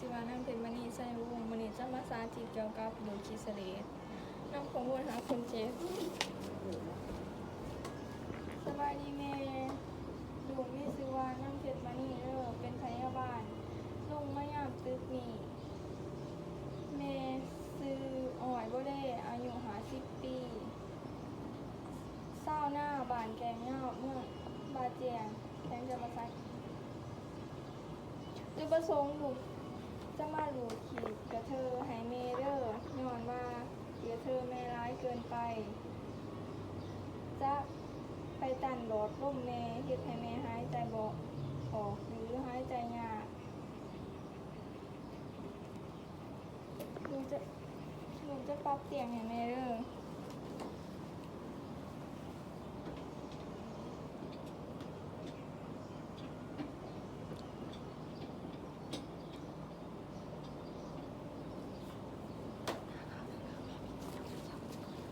ຊື່ວ່ານາງເພັດມະນີ ໄຊວົງ ມື້ນີ້ຈະມາສາທິດກ່ຽວກັບດູດຂີ້ສະເຫຼດ. ນຳຂໍ້ມູນຫາຄົນເຈັບ. ສະບາຍດີແມ່. ລູກມີຊື່ວ່ານາງເພັດມະນີເດີ ເປັນພະຍາບານ ລົງມາຍາມຕຶກນີ້. ແມ່ຊື່ອ້ອຍບໍ່ແລ ອາຍຸຫ້າສິບປີ ຊາວນາບ້ານແກ້ງຍາວ ເມືອງບາແຈງ ແຂວງຈຳປາສັກ. ຈຸດປະສົງລູກຈະມາຮູດຂີດກະເທີໃຫ້ແມ່ເດີ ຍ້ອນວ່າກະເທີແມ່ຫຼາຍເກີນໄປ ຈະໄປຕັນຫຼອດລົມແມ່ ເຮັດໃຫ້ແມ່ຫາຍໃຈບໍ່ອອກ ຫຼື ຫາຍໃຈຍາກ. ລູກຈະ ລູກຈະປັບຕຽງໃຫ້ແມ່ເດີ.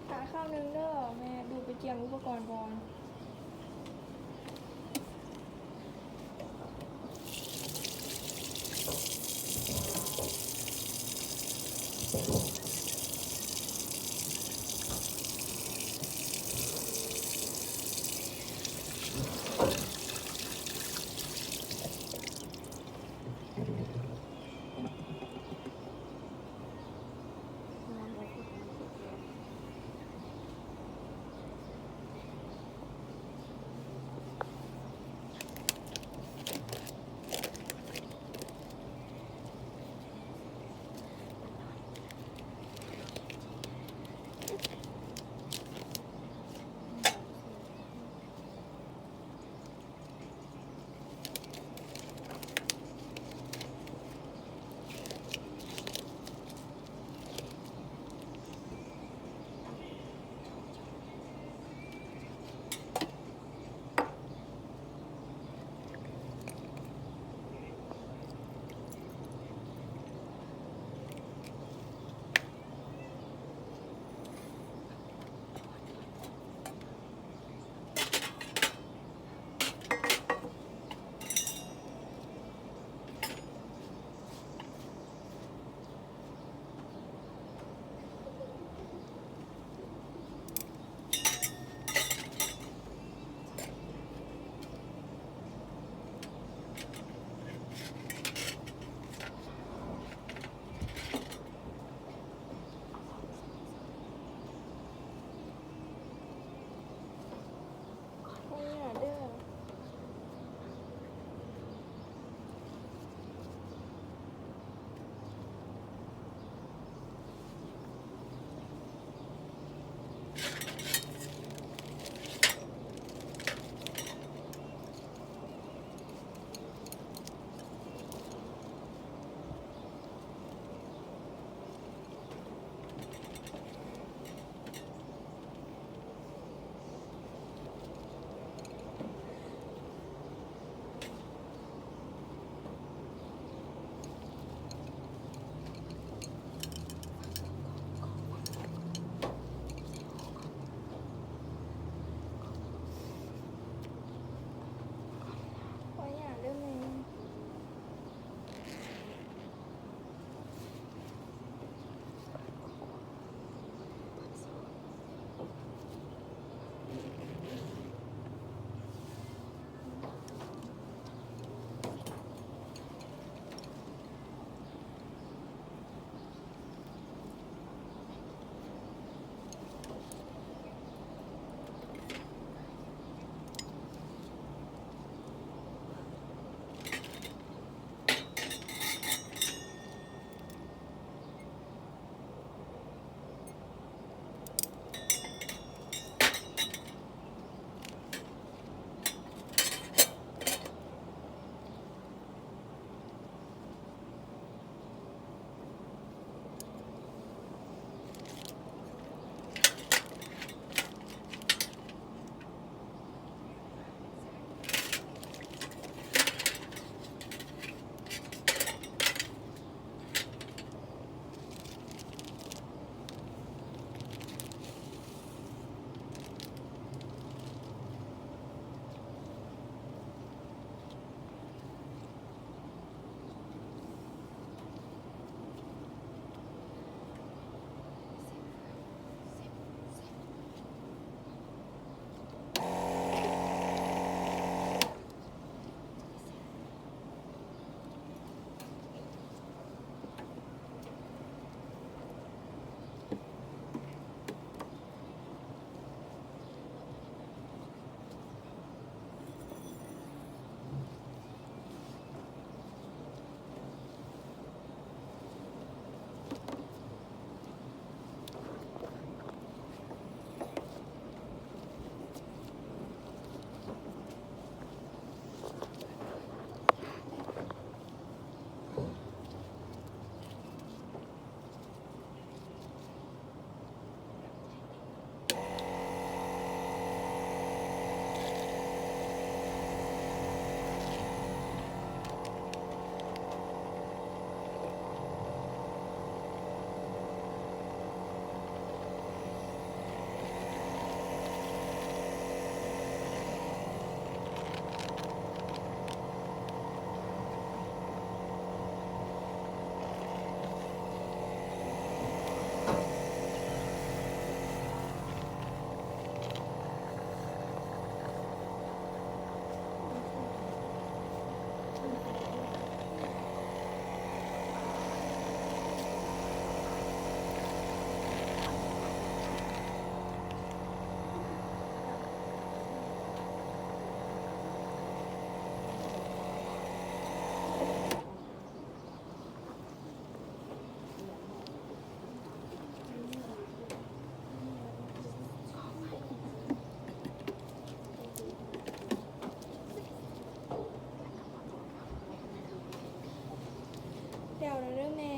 ຖ້າຄາວໜຶ່ງເດີແມ່ ລູກໄປກຽມອຸປະກອນກ່ອນ. ໂ ແລ້ວແລ້ວເດີແມ່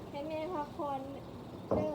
ໃຫ້ແມ່ພັກຜ່ອນເດີ.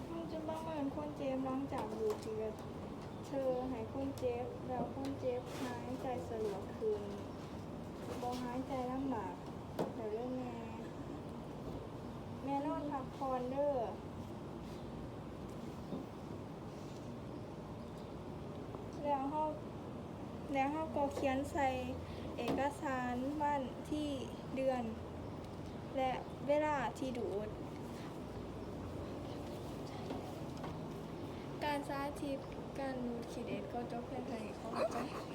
ເຮົາຈະປະເມີນຄົນເຈັບຫຼັງຈາກດູດທີ່ກະເທີໃຫ້ຄົນເຈັບ ແລ້ວຄົນເຈັບຫາຍໃຈສະຫຼວດຂຶ້ນ ບໍ່ຫາຍໃຈລຳບາກແລ້ວເດີແມ່. ແມ່ນອນພັກຜ່ອນເດີ. ແລ້ວເຮົາ ແລ້ວເຮົາກໍຂຽນໃສ່ເອກະສານວັນທີເດືອນ ແລະ ເວລາທີ່ດູດ. ການສາທິດການດູດຂີ້ເດັດກໍຈົບພຽງເທົ່ານີ້. ຂໍຂອບໃຈ.